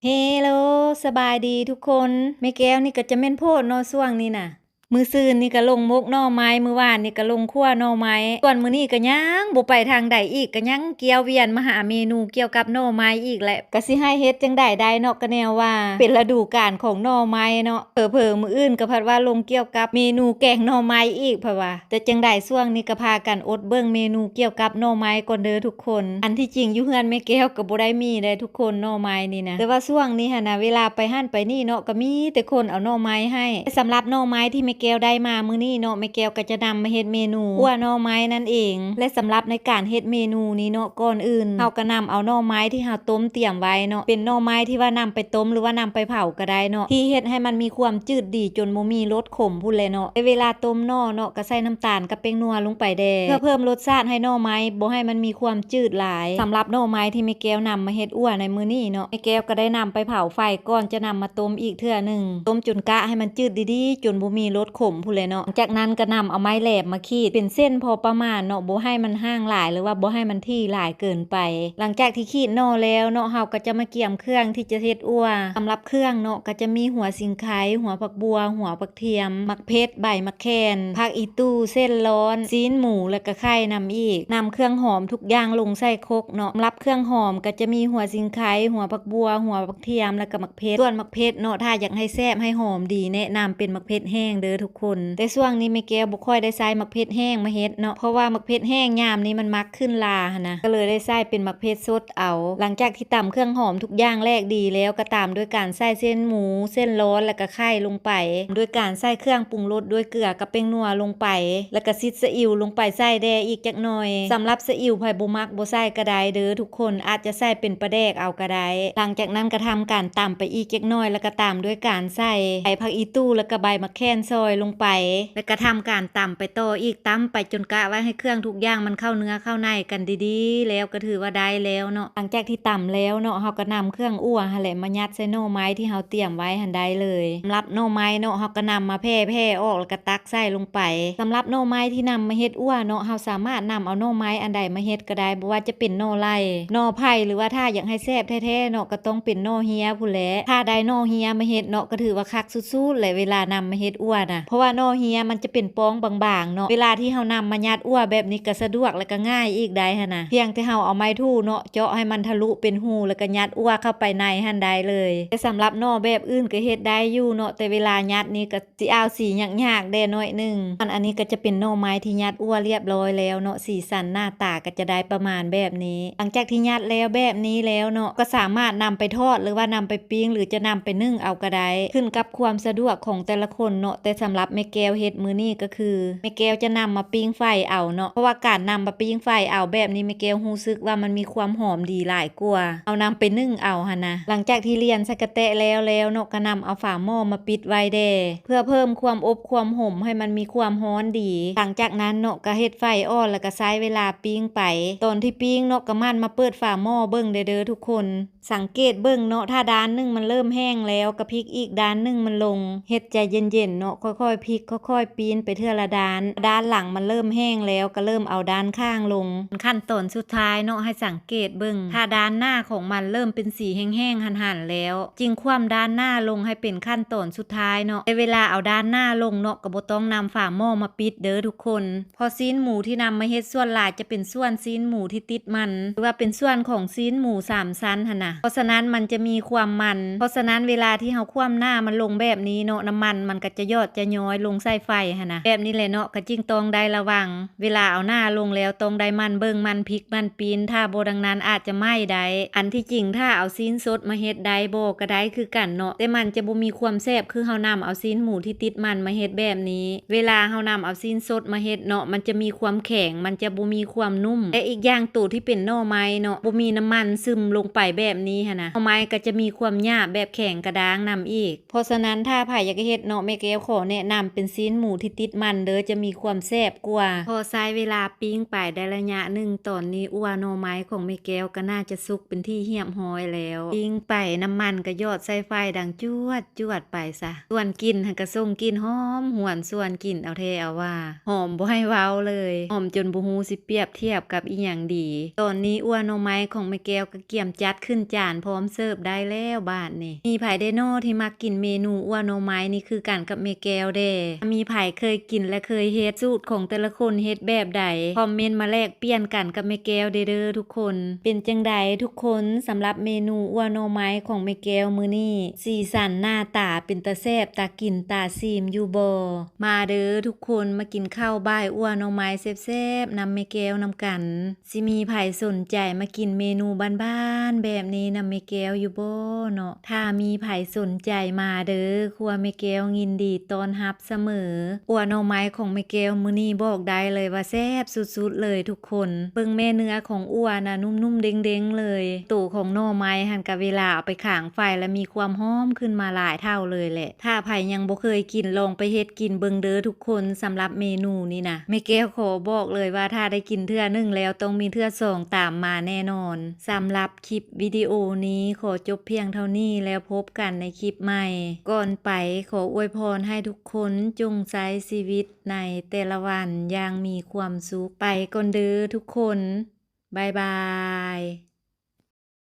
ເຮໂລ ສະບາຍດີທຸກຄົນ. ແມ່ແກ້ວນີ້ກໍຈະແມ່ນໂພດເນາະ ຊ່ວງນີ້ນະ. ມື້ຊືນນີ້ກໍລົງໝົກໜໍ່ໄມ້, ມື້ວານນີ້ກໍລົງຂົ້ວໜໍ່ໄມ້, ສ່ວນມື້ນີ້ກໍຍັງບໍ່ໄປທາງໃດອີກ, ກໍຍັງກຽວວຽນມາຫາເມນູກ່ຽວກັບໜໍ່ໄມ້ອີກແຫຼະ. ກໍຊິໃຫ້ເຮັດຈັ່ງໃດໄດ້ເນາະ, ກໍແນວວ່າເປັນລະດູການຂອງໜໍ່ໄມ້ເນາະ. ເຜີໆມື້ອື່ນກໍພັດວ່າລົງກ່ຽວກັບເມນູແກງໜໍ່ໄມ້ອີກ ເພິ່ນວ່າ. ແຕ່ຈັ່ງໃດຊ່ວງນີ້ກໍພາກັນອົດເບິ່ງເມນູກ່ຽວກັບໜໍ່ໄມ້ກ່ອນເດີທຸກຄົນ. ອັນທີ່ຈິງຢູ່ເຮືອນແມ່ແກ້ວກໍບໍ່ໄດ້ມີໄດ໋ທຸກຄົນ ໜໍ່ໄມ້ນີ້ນະ. ແຕ່ວ່າຊ່ວງນີ້ຫັ້ນນະ ເວລາໄປຫັ້ນໄປນີ້ເນາະ ກໍມີແຕ່ຄົນເອົາໜໍ່ໄມ້ໃຫ້. ແລະ ສຳລັບໜໍ່ໄມ້ທີ່ແມ່ແກ້ວໄດ້ມາມື້ນີ້ເນາະ ແມ່ແກ້ວກໍຈະນຳມາເຮັດເມນູຂົ້ວໜໍ່ໄມ້ນັ້ນເອງ. ແລະ ສຳລັບໃນການເຮັດເມນູນີ້ເນາະ ກ່ອນອື່ນເຮົາກໍນຳເອົາໜໍ່ໄມ້ທີ່ເຮົາຕົ້ມຕຽມໄວ້ເນາະ ເປັນໜໍ່ໄມ້ທີ່ວ່ານຳໄປຕົ້ມ ຫຼືວ່ານຳໄປເຜົາກໍໄດ້ເນາະ ທີ່ເຮັດໃຫ້ມັນມີຄວາມຈືດດີຈົນບໍ່ມີລົດ ຂົມພຸ້ນແຫຼະເນາະ. ແຕ່ເວລາຕົ້ມໜໍ່ເນາະ ກໍໃສ່ນ້ຳຕານກັບແປ້ງນົວລົງໄປແດ່ ເພື່ອເພີ່ມລົດຊາດໃຫ້ໜໍ່ໄມ້ ບໍ່ໃຫ້ມັນມີຄວາມຈືດຫຼາຍ. ສຳລັບໜໍ່ໄມ້ທີ່ແມ່ແກ້ວນຳມາເຮັດອົ່ວໃນມື້ນີ້ເນາະ ແມ່ແກ້ວກໍໄດ້ນຳໄປເຜົາໄຟກ່ອນຈະນຳມາຕົ້ມອີກເທື່ອໜຶ່ງ, ຕົ້ມຈົນກະໃຫ້ມັນຈືດດີໆ ຈົນບໍ່ມີລົດຂົມພຸ້ນແຫຼະເນາະ. ຈາກນັ້ນກໍນຳເອົາໄມ້ແຫຼມມາຂີດເປັນເສັ້ນພໍປະມານເນາະ, ບໍ່ໃຫ້ມັນຫ່າງຫຼາຍ ຫຼືວ່າບໍ່ໃຫ້ມັນຖີ່ຫຼາຍເກີນໄປ. ຫຼັງຈາກທີ່ຂີດໜໍ່ແລ້ວເນາະ ເຮົາກໍຈະມາກຽມເຄື່ອງທີ່ຈະເຮັດອົ່ວ. ສຳລັບເຄື່ອງເນາະ ກໍຈະມີຫົວສິງໄຄ, ຫົວຜັກບົ່ວ, ຫົວຜັກ ທຽມ, ໝາກເຜັດ, ໃບໝາກແຂ່ນ, ຜັກອີ່ຕູ່, ເສັ້ນລ້ອນ, ຊີ້ນໝູ ແລະກະໄຂ່ນຳອີກ. ນຳເຄື່ອງຫອມທຸກຢ່າງລົງໃສ່ຄົກເນາະ. ສຳລັບເຄື່ອງຫອມກໍຈະມີຫົວສິງໄຄ, ຫົວຜັກບົ່ວ, ຫົວຜັກທຽມ ແລະກະໝາກເຜັດ. ສ່ວນໝາກເຜັດເນາະ ຖ້າຢາກໃຫ້ແຊບໃຫ້ຫອມດີ ແນະນຳເປັນໝາກເຜັດແຫ້ງເດີທຸກຄົນ. ແຕ່ຊ່ວງນີ້ແມ່ແກ້ວບໍ່ຄ່ອຍໄດ້ໃຊ້ໝາກເຜັດແຫ້ງມາເຮັດເນາະ, ເພາະວ່າໝາກເຜັດແຫ້ງຍາມນີ້ມັນມັກຂຶ້ນລາຫັ້ນນະ, ກໍເລີຍໄດ້ໃຊ້ເປັນໝາກເຜັດສົດ ເອົາ. ຫຼັງຈາກທີ່ຕຳເຄື່ອງຫອມທຸກຢ່າງແຫຼກດີແລ້ວ ກໍຕາມດ້ວຍການໃສ່ເສັ້ນໝູ, ເສັ້ນລ້ອນ ແລະກະໄຂ່ລົງໄປ, ດ້ວຍການໃສ່ເຄື່ອງປຸງລົດດ້ວຍເກືອກັບແປ້ງນົວລົງໄປ, ແລະກະຊິດສະອິ້ວລົງໄປໃສ່ແດ່ອີກຈັກໜ່ອຍ. ສຳລັບສະອິ້ວໃຜບໍ່ມັກບໍ່ໃສ່ກໍໄດ້ເດີທຸກຄົນ, ອາດຈະໃສ່ເປັນປາແດກເອົາກໍໄດ້. ຫຼັງຈາກນັ້ນກໍທຳການຕຳໄປອີກຈັກໜ່ອຍ ແລະກະຕາມດ້ວຍການໃສ່ໃບຜັກອີ່ຕູ່ ແລະກະໃບໝາກແຂ່ນຊອຍລົງໄປ, ແລະກະທຳການຕຳໄປຕໍ່ອີກ, ຕຳໄປຈົນກະວ່າໃຫ້ເຄື່ອງທຸກຢ່າງມັນເຂົ້າເນື້ອເຂົ້າໃນກັນດີໆ ແລ້ວ ກໍຖືວ່າໄດ້ແລ້ວເນາະ. ຫຼັງຈາກທີ່ຕຳແລ້ວເນາະ ເຮົາກໍນຳເຄື່ອງອົ່ວຫັ້ນແຫຼະມາຍັດໃສ່ໜໍ່ໄມ້ທີ່ເຮົາຕຽມໄວ້ຫັ້ນໄດ້ເລີຍ. ສຳລັບໜໍ່ໄມ້ເນາະ ເຮົາກໍນຳມາແຜ່ໆອອກ ແລ້ວກໍຕັກໃສ່ລົງໄປ. ສຳລັບໜໍ່ໄມ້ທີ່ນຳມາເຮັດອົ່ວເນາະ ເຮົາສາມາດນຳເອົາໜໍ່ໄມ້ອັນໃດມາເຮັດກໍໄດ້, ບໍ່ວ່າຈະເປັນໜໍ່ໄລ່, ໜໍ່ໄຜ່ ຫຼືວ່າຖ້າຢາກໃຫ້ແຊບແທ້ໆເນາະ ກໍຕ້ອງເປັນໜໍ່ເຮຍພຸ້ນແຫຼະ. ຖ້າໄດ້ໜໍ່ເຮຍມາເຮັດເນາະ ກໍຖືວ່າຄັກສຸດໆແຫຼະ ເວລານຳມາເຮັດອົ່ວນະ, ເພາະວ່າໜໍ່ເຮຍມັນຈະເປັນປ່ອງບາງໆເນາະ. ເວລາທີ່ເຮົານຳມາຍັດອົ່ວແບບນີ້ກໍສະດວກ ແລະກໍງ່າຍອີກໄດ໋ຫັ້ນນະ, ພຽງແຕ່ເຮົາເອົາໄມ້ຖູເນາະ ເຈາະໃຫ້ມັນທະລຸເປັນຮູ ແລ້ວກໍຍັດອົ່ວເຂົ້າໄປໃນຫັ້ນໄດ້ເລີຍ. ແຕ່ສຳລັບໜໍ່ແບບອື່ນກໍເຮັດໄດ້ຢູ່ເນາະ, ແຕ່ເວລາຍັດນີ້ກໍຊິອາວສີຍາກໆແດ່ໜ້ອຍໜຶ່ງ. ອັນ ອັນນີ້ກໍຈະເປັນໜໍ່ໄມ້ທີ່ຍັດອົ່ວລຽບຮ້ອຍແລ້ວເນາະ, ສີສັນໜ້າຕາກໍຈະໄດ້ປະມານແບບນີ້. ຫຼັງຈາກທີ່ຍັດແລ້ວແບບນີ້ແລ້ວເນາະ ກໍສາມາດນຳໄປທອດ ຫຼືວ່ານຳໄປປີ້ງ ຫຼືຈະນຳໄປໜຶ້ງເອົາກໍໄດ້ ຂຶ້ນກັບຄວາມສະດວກຂອງແຕ່ລະຄົນເນາະ. ແຕ່ສຳລັບແມ່ແກ້ວເຮັດມື້ນີ້ກໍຄື ແມ່ແກ້ວຈະນຳມາປີ້ງໄຟເອົາເນາະ, ເພາະວ່າການນຳມາປີ້ງໄຟເອົາແບບນີ້ ແມ່ແກ້ວຮູ້ສຶກວ່າມັນມີຄວາມຫອມດີຫຼາຍກວ່າເຮົານຳໄປໜຶ້ງເອົາຫັ້ນນະ. ຫຼັງຈາກທີ່ລຽນໃສ່ກະແຕະແລ້ວແລ້ວເນາະ ກໍນຳເອົາຝາໝໍ້ມາປິດໄວ້ແດ່ ເພື່ອເພີ່ມຄວາມອົບຄວາມຫົມໃຫ້ມັນມີຄວາມຮ້ອນດີ. ຫຼັງຈາກນັ້ນເນາະ ກໍເຮັດໄຟອ່ອນ ແລ້ວກໍໃຊ້ເວລາປີ້ງໄປ. ຕອນທີ່ປີ້ງເນາະ ກໍໝັ່ນມາເປີດຝາໝໍ້ເບິ່ງແດ່ເດີທຸກຄົນ. ສັງເກດເບິ່ງເນາະ ຖ້າດ້ານໜຶ່ງມັນເລີ່ມແຫ້ງແລ້ວ ກໍພິກອີກດ້ານໜຶ່ງມັນລົງ. ເຮັດໃຈເຢັນໆເນາະ ຄ່ອຍໆພິກ ຄ່ອຍໆປີ້ນໄປເທື່ອລະດ້ານ. ດ້ານຫຼັງມັນເລີ່ມແຫ້ງແລ້ວ ກໍເລີ່ມເອົາດ້ານຂ້າງລົງ. ຂັ້ນຕອນສຸດທ້າຍເນາະ ໃຫ້ສັງເກດເບິ່ງ ຖ້າດ້ານໜ້າຂອງມັນເລີ່ມເປັນສີແຫ້ງໆຫັນໆແລ້ວ ຈຶ່ງຂວ້ຳດ້ານໜ້າລົງໃຫ້ເປັນຂັ້ນຕອນສຸດທ້າຍເນາະ. ແຕ່ເວລາເອົາດ້ານໜ້າລົງເນາະ ກໍບໍ່ຕ້ອງນຳຝາໝໍ້ມາປິດເດີທຸກຄົນ. ເພາະຊີ້ນໝູທີ່ນຳມາເຮັດສ່ວນຫຼາຍຈະເປັນສ່ວນຊີ້ນໝູທີ່ຕິດມັນ ຫຼືວ່າເປັນສ່ວນຂອງຊີ້ນໝູສາມຊັ້ນຫັ້ນນະ. ເພາະສະນັ້ນມັນຈະມີຄວາມມັນ. ເພາະສະນັ້ນເວລາທີ່ເຮົາຂວ້ຳໜ້າມັນລົງແບບນີ້ເນາະ ນ້ຳມັນມັນກໍຈະຢອດຈະຍ້ອຍລົງໃສ່ໄຟຫັ້ນນະ. ແບບນີ້ແຫຼະເນາະ ກໍຈຶ່ງຕ້ອງໄດ້ລະວັງ. ເວລາເອົາໜ້າລົງແລ້ວຕ້ອງໄດ້ໝັ່ນເບິ່ງ ໝັ່ນພິກ ໝັ່ນປີ້ນ, ຖ້າບໍ່ດັ່ງນັ້ນອາດຈະໄໝ້ໄດ້. ອັນທີ່ຈິງຖ້າເອົາຊີ້ນສົດມາເຮັດໄດ້ບໍ່ກໍໄດ້ຄືກັນເນາະ, ແຕ່ມັນຈະບໍ່ມີຄວາມແຊບຄືເຮົານຳເອົາຊີ້ນໝູທີ່ຕິດມັນມາເຮັດແບບນີ້. ເວລາເຮົານຳເອົາຊີ້ນສົດມາເຮັດເນາະ ມັນຈະມີຄວາມແຂງ ມັນຈະບໍ່ມີຄວາມນຸ້ມ ແລະ ອີກຢ່າງໂຕທີ່ເປັນໜໍ່ໄມ້ເນາະ ບໍ່ມີນ້ຳມັນຊຶມລົງໄປແບບນີ້ຫັ້ນນະ ໜໍ່ໄມ້ກໍຈະມີຄວາມຫຍາບແບບແຂງກະດ້າງນຳອີກ. ເພາະສະນັ້ນຖ້າໃຜຢາກເຮັດເນາະ ແມ່ແກ້ວຂໍແນະນຳເປັນຊີ້ນໝູທີ່ຕິດມັນເດີ ຈະມີຄວາມແຊບກວ່າ. ພໍໃຊ້ເວລາປີ້ງໄປໄດ້ໄລຍະໜຶ່ງ ຕອນນີ້ອົ່ວໜໍ່ໄມ້ຂອງແມ່ແກ້ວກໍໜ້າຈະສຸກເປັນທີ່ຮຽບຮ້ອຍແລ້ວ. ປີ້ງໄປນ້ຳມັນກໍຢອດໃສ່ໄຟດັງຈວດ ຈວດໄປຊະ. ສ່ວນກິ່ນຫັ້ນກະສົ່ງກິ່ນຫອມຫວນຊວນກິ່ນເອົາແທ້ເອົາວ່າ ຫອມບໍ່ໃຫ້ເວົ້າເລີຍ ຫອມຈົນບໍ່ຮູ້ຊິປຽບທຽບກັບອີ່ຫຍັງດີ. ຕອນນີ້ອົ່ວໜໍ່ໄມ້ຂອງແມ່ແກ້ວກະກຽມຈັດຂຶ້ນ ຈານພ້ອມເສີບໄດ້ແລ້ວບາດນີ້. ມີໃຜແດ່ນໍທີ່ມັກກິນເມນູອົ່ວໜໍ່ໄມ້ນີ້ຄືກັນກັບແມ່ແກ້ວແດ່? ມີໃຜເຄີຍກິນ ແລະ ເຄີຍເຮັດ ສູດຂອງແຕ່ລະຄົນເຮັດແບບໃດ ຄອມເມັນມາແລກປ່ຽນກັນກັບແມ່ແກ້ວແດ່ເດີທຸກຄົນ. ເປັນຈັ່ງໃດທຸກຄົນ ສຳລັບເມນູອົ່ວໜໍ່ໄມ້ຂອງແມ່ແກ້ວມື້ນີ້? ສີສັນໜ້າຕາເປັນຕາແຊບ ຕາກິນຕາຊີມຢູ່ບໍ່? ມາເດີທຸກຄົນ ມາກິນເຂົ້າບ່າຍອົ່ວໜໍ່ໄມ້ແຊບໆນຳແມ່ແກ້ວນຳກັນ. ຊິມີໃຜສົນໃຈມາກິນເມນູບ້ານໆແບບນີ້ນຳແມ່ແກ້ວຢູ່ບໍ່ເນາະ? ຖ້າມີໃຜສົນໃຈມາເດີ ຄົວແມ່ແກ້ວຍິນດີຕ້ອນຮັບສະເໝີ. ອົ່ວໜໍ່ໄມ້ຂອງແມ່ແກ້ວມື້ນີ້ບອກໄດ້ເລີຍວ່າແຊບສຸດໆເລີຍທຸກຄົນ. ເບິ່ງແມ່ເນື້ອຂອງອົ່ວນະ ນຸ້ມໆເດ້ງໆເລີຍ. ໂຕຂອງໜໍ່ໄມ້ຫັ້ນກະເວລາເອົາໄປຂາງໄຟລະມີຄວາມຫອມຂຶ້ນມາຫຼາຍເທົ່າເລີຍແຫຼະ. ຖ້າໃຜຍັງບໍ່ເຄີຍກິນ ລອງໄປເຮັດກິນເບິ່ງເດີທຸກຄົນ. ສຳລັບເມນູນີ້ນະ ແມ່ແກ້ວຂໍບອກເລີຍວ່າຖ້າໄດ້ກິນເທື່ອໜຶ່ງແລ້ວ ຕ້ອງມີເທື່ອສອງຕາມມາແນ່ນອນ. ສຳລັບຄລິບວິດີໂອນີ້ຂໍຈົບພຽງເທົ່ານີ້ ແລ້ວພົບກັນໃນຄລິບໃໝ່. ກ່ອນໄປ ຂໍອວຍພອນໃຫ້ທຸກຄົນຈົ່ງໃຊ້ຊີວິດໃນແຕ່ລະວັນຢ່າງມີຄວາມສຸກ. ໄປກ່ອນເດີທຸກຄົນ. ບາຍບາຍ.